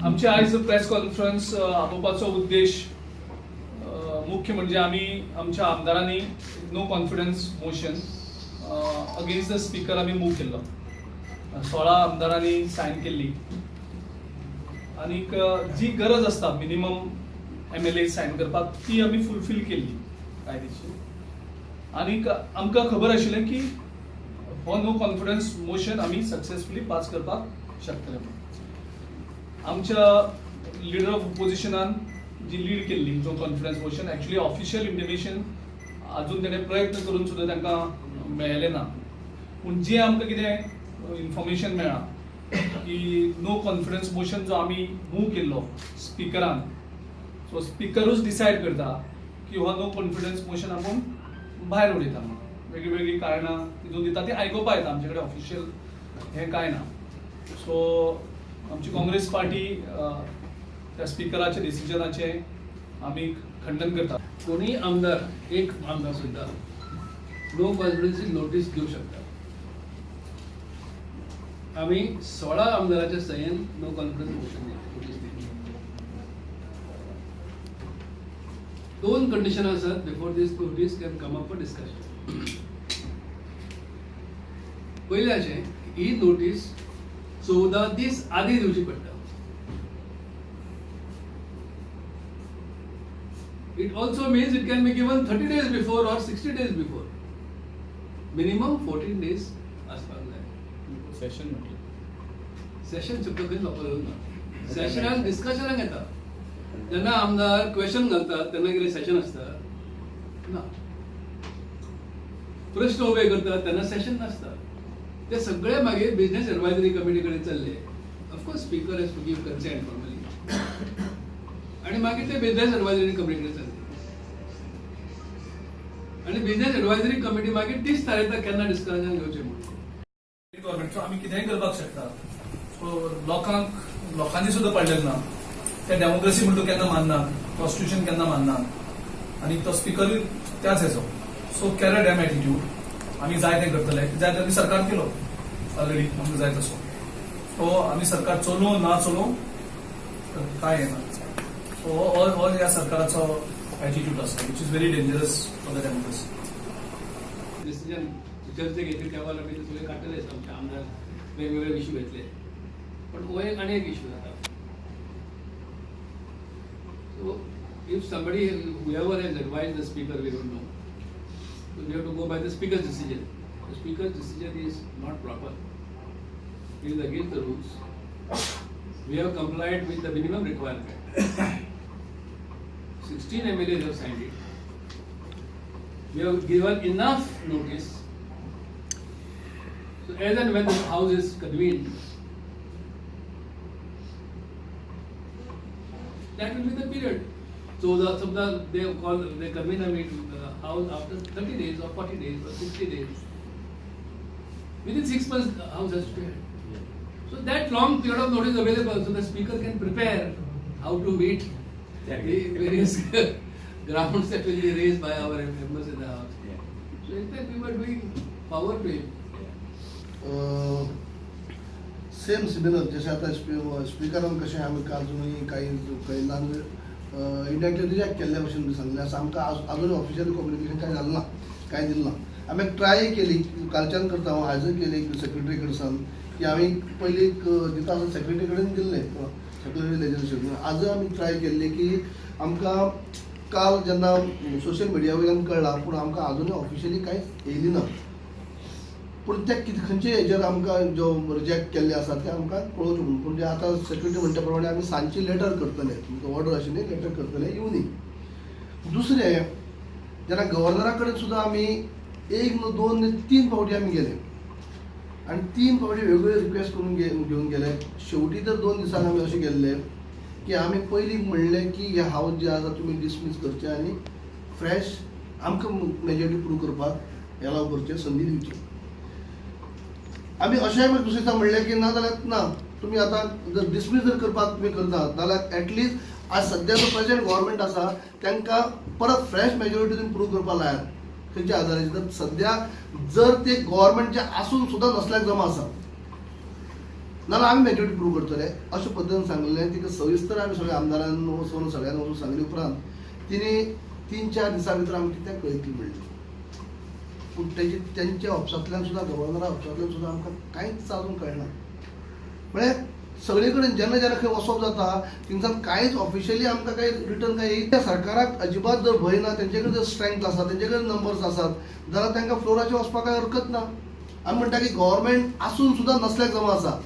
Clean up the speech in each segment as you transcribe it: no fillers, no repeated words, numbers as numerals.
आमचे आयज press conference आपोवपाचो उद्देश मुख्य म्हणजे आमी आमच्या आमदारांनी no confidence motion against the speaker आमी मूव केल्लो. 16 आमदारांनी सायन केल्ली आनीक जी गरज आसता मिनिमम MLA Sion करपाक ती आमी फुलफील केल्ली कायदेशीर. आनीक आमकां खबर आशिल्लें की हो नो कॉन्फिडन्स मोशन आमी सक्सेसफुली पास करपाक शकतले म्हणून. आमच्या लिडर ऑफ ओपोजिशनान जी लीड केल्ली no confidence motion, actually official intimation अजून तेणें प्रयत्न करून सुद्दां तांकां मेळ्ळें ना. पूण जें आमकां कितें इन्फॉर्मेशन मेळ्ळां की नो कॉन्फिडन्स मोशन जो आमी मूव केल्लो स्पिकरान, सो स्पिकरूच डिसायड करता की हो नो कॉन्फिडन्स मोशन आपूण भायर उडयता म्हणून. वेगळीं वेगळीं कारणां तितून दिता ती आयकुपा येता, आमचे कडेन ऑफिशियल हें कांय ना. सो आमची काँग्रेस पार्टी त्या स्पिकराच्या डिसिजनाचें आमी खंडन करता. कोणी आमदार, एक आमदार सुद्धा नो कॉन्फिडन्स नोटीस घेऊ शकता. आम्ही 16 आमदाराच्या सह्यान नो कॉन्फिडन्स मोशन नोटीस दिली. 2 कंडिशन आसात before this notice can come up for discussion. पयलें अशें, ही नोटीस 14 दीस आदी दिवची पडटा. It also means it can be given 30 days before or 60 days before. Minimum 14 days आसपाक जाय. सेशन म्हटलें, सेशन शब्द खंयच वापरलो ना. सेशनाक डिस्कशनाक येता. जेन्ना आमदार क्वेश्चन घालतात तेन्ना कितें सेशन आसता ना. प्रश्न उबे करतात तेन्ना सेशन नासता. ते सगळे मागीर बिझनेस एडवायजरी कमिटी कडेन चल्ले. Of course speaker has to give consent formally, आणि मागीर ते बिझनेस एडवायजरी कमिटी कडेन चल्ले. आणि बिझनेस एडवायजरी कमिटी मागीर तीच थारायता केन्ना डिस्कशन घेवचें म्हणून. गव्हर्मेंटचो आमी कितेंय करपाक शकता. सो लोकांक लोकांनी सुद्दां पडलें ना. ते डेमोक्रेसी म्हणटा केन्ना मानना, कॉन्स्टिट्युशन केन्ना मानना, आनी तो स्पिकरूय त्याच हेचो. सो कॅरड डॅम एटिट्यूड, आमी जाय तें करतले, जाय तें आमी सरकार केलो ऑलरेडी, आमकां जाय तसो. सो आमी सरकार चलोवं ना चलोवं काय येना. सो हो ह्या सरकाराचो एटिट्यूड आसा, which is very dangerous for the democracy. Decision चर्चा घेतली तेव्हा आमी ते सगळे काडटलेच. आमचे आमदार वेगवेगळे इश्यू घेतले, पण हो एक आनी एक इश्यू जाता. So if somebody, whoever has advised the speaker, we don't know. So we have to go by the speaker's decision. The speaker's decision is not proper. It is against the rules. We have complied with the minimum requirement. 16 MLAs have signed it. We have given enough notice. So as and when the house is convened, that will be the period. So the, they call, they convene a meet, house after 30 days or 40 days or 60 days. Within 6 months, the house has to be held. So that long period of notice available, so the speaker can prepare how to meet the various grounds that will be raised by our members in the house. So in fact, we were doing power to him. Same similar जशें आतां स्पिकरान कशें आमी काल तुमी कांय काही ल्हान इंडियाक रिजॅक्ट केल्ल्या भशेन सांगलें आसा. आमकां आजून ऑफिशियल कम्युनिकेशन कांय जालें ना, कांय दिलें ना. आमी ट्राय केली, कालच्यान करता हांव, आयजूय केली सेक्रेटरी कडसान की आमी पयलीं दिता आसतना सेक्रेटरी कडेन दिल्लें, सेक्रेटरी लेजिस्लेशन. आजूय आमी ट्राय केल्ली की आमकां काल जेन्ना सोशल मिडिया वयल्यान कळ्ळां, पूण आमकां आजुनूय ऑफिशियली कांयच येयली ना. पूण ते कितें खंयचे हेजेर आमकां जो रिजेक्ट केल्ले आसा ते आमकां कळोवचें म्हणून. पूण ते आतां सेक्रेटरी म्हणटा प्रमाणे आमी सांजची लेटर करतले, तुमकां ऑर्डर आशिल्ली लेटर करतले येवनी. दुसरें, जेन्ना गव्हर्नरा कडेन सुद्दां आमी 1 न्हू 2 न्हू 3 फावटी आमी गेले आनी 3 फावटी वेगवेगळे रिक्वेस्ट करून घेवन गेले. शेवटी तर 2 दिसांनी आमी अशें गेल्ले की आमी पयलीं म्हणलें की हे हावज जे आसा तुमी डिसमीस करचें आनी फ्रेश आमकां मेजॉरिटी प्रूव करपाक एलाव करचें, संदी दिवची. आमी अशेंय दुसरे दिसा म्हणलें की ना जाल्यार ना, तुमी आतां जर डिसमीस जर करपाक तुमी करतात जाल्यार एटलिस्ट आज सद्या जो प्रेजेंट गव्हर्मेंट आसा तांकां परत फ्रेश मेजॉरिटी तुमी प्रूव करपाक लायात खंयच्या आदाराचेर. तर सद्या जर ते गव्हर्मेंटचे आसून सुद्दां नसल्याक जमा आसा, नाजाल्यार आमी मेजॉरिटी प्रूव करतले अशें पद्दतीन सांगलें. तिका सविस्तर आमी सगळ्या आमदारान वचून सगळ्यांनी वचून सांगले उपरांत तिणे 3-4 दिसां भितर आमी कित्याक कळयतली म्हणली. पूण तेजी तेंच्या ऑफिसांतल्यान सुद्दां, गव्हर्नरा ऑफिसांतल्यान सुद्दां आमकां कांयच अजून कळना. म्हळ्यार सगळे कडेन जेन्ना जेन्ना खंय वचप जाता थिंगसान कांयच ऑफिशियली आमकां कांय रिटर्न कांय येयना. सरकाराक अजिबात जर भंय ना, तेंचे कडेन जर स्ट्रेंथ आसा, तेंचे कडेन नंबर्स आसात जाल्यार तांकां फ्लोराचेर वचपाक कांय हरकत ना. आमी म्हणटा की गव्हर्मेंट आसून सुद्दां नसल्याक जमा आसा.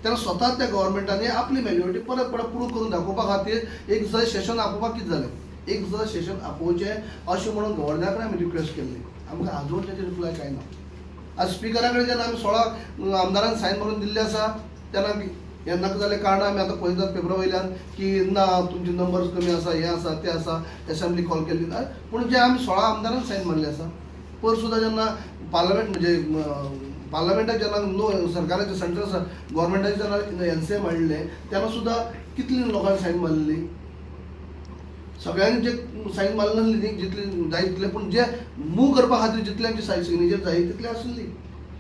तेन्ना स्वताच त्या गव्हर्मेंटांनी आपली मेजॉरिटी परत परत प्रूव करून दाखोवपा खातीर एक दिसाचें सेशन आपोवपाक कितें जालें, एक दिसाचें सेशन आपोवचें अशें म्हणून गव्हर्नरा कडेन आमी रिक्वेस्ट केल्ली. आमकां आजून तेजी रिप्लाय कांय ना. आज स्पिकरा कडेन जेन्ना आमी 16 आमदारान सायन मारून दिल्ले आसा तेन्ना हें नाका जाल्ले कारणां आमी आतां पळयतात पेपरा वयल्यान की ना तुमचे नंबर्स कमी आसा, हें आसा तें आसा, एसेंब्ली कॉल केल्ली. पूण जे आमी 16 आमदारान सायन मारले आसा. पयर सुद्दां जेन्ना पार्लमेंट म्हणजे पार्लमेंटाक जेन्ना नो सरकाराचे सेंट्रल गव्हर्मेंटाचे जेन्ना एनसीएम हाडलें तेन्ना सुद्दां कितली लोकांनी सायन मारली, सगळ्यांनी जे सायन मारले नासली न्ही जितली जाय तितले, पूण जे मूव करपा खातीर जितले आमची सिग्नेचर जाय तितले आसली.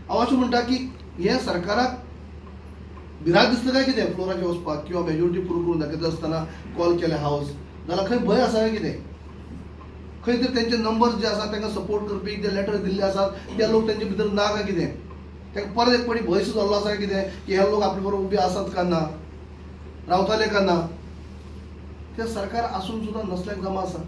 हांव अशें म्हणटा की हें सरकाराक भिरांत दिसता काय कितें फ्लोराचेर वचपाक किंवा मेजॉरिटी प्रूव करून दाखयता आसतना कॉल केले हावस, जाल्यार खंय भंय आसा काय कितें, खंय तरी तेंचे नंबर्स जे आसा तांकां सपोर्ट करपी जे लेटर दिल्ले आसात ते लोक तेंचे भितर ना काय कितें, तांकां परत एक फावटी भंय सो जाल्लो आसा काय कितें की हे लोक आपले बरोबर उबे आसात काय ना, रावताले काय ना. ते सरकार आसून सुद्दां नसल्याक जमा आसा.